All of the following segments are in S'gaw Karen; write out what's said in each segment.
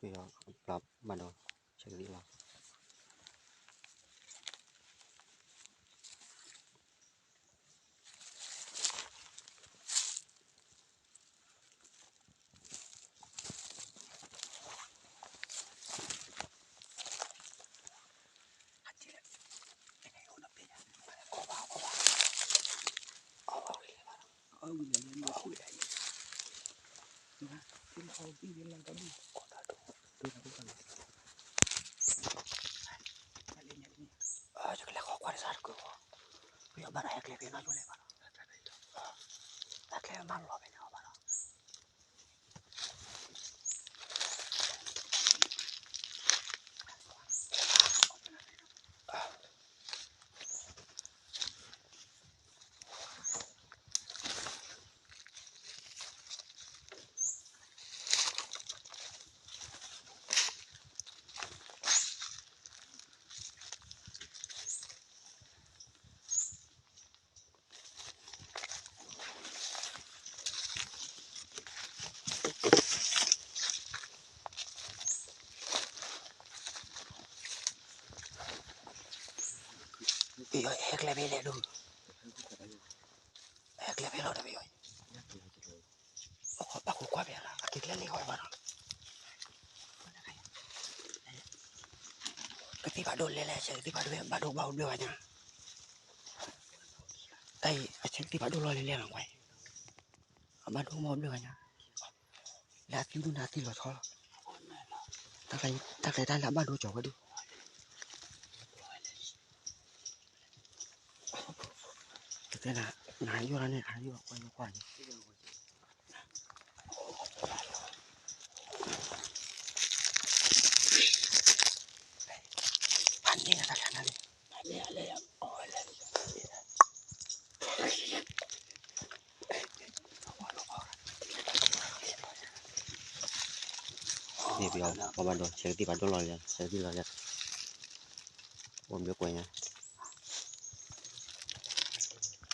ဘျီဘၣ်ဒီး ဆဲးကသံၣ်လီၤ. ယကလဲၤဃီကွၢ်တစးတကုၢ်, ပယီၤဘၣ်ဒီးဟဲကျဲဖဲနီၢ်ယိလဲၣ်ဘၣ်နီၤ, ဟဲကျဲမၤလီၤဖဲန့ၣ်အီၤဘၣ်နီၤ. ပယီၤဟဲကျဲဖဲလဲၣ်ဒိၣ်, ဟဲကျဲဖဲလီၤဒီးပယီၤ, ပှၤခိးကွၢ်ဖဲလီၤ အက့ၤကျဲလံဃီဘၣ်နီၤ, ကသံၣ်ဖးဒိၣ်လဲၣ်လဲၣ် ဆဲးကသံၣ်ဖးဒိၣ် ဘၣ်ဒိဘၣ်အိၣ်ဘျၢဂၤညါ, တၢ်အံၤ အဆဲးကသံၣ်ဖးဒိၣ်လီၤလဲၣ်လဲၣ်နီၤကွၢ်, အဘၣ်ဒိမ့ၢ်အိၣ်ဘျၢဂၤညါ, လၢအသံဒိၣ်န့ၣ်အသံလီၤဆီလီၤ, တၢ်ကျဲၤတၢ်လၢအဘၣ်ဒိကၠီၤဝဲဒၣ်, တကဲနၤ နဟးယိၣ်လီၤန့ၣ် ဟးယိၣ်လီၤကွၢ်ယိၣ်ကွၢ်န့ၣ် ဖးန့ၢ်နတၢ်ခါနၤလံ, န့ၣ်ပယီၤ ပှၤဘၣ်ဒိ ဆဲးကသံၣ်ဖးဒိၣ်လီၤလံ ဆဲးကသံၣ်လီၤလံ, အိၣ်ဘျၢကွဲးညါ,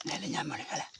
လဲၤလၢညါမၤတခါလဲၣ်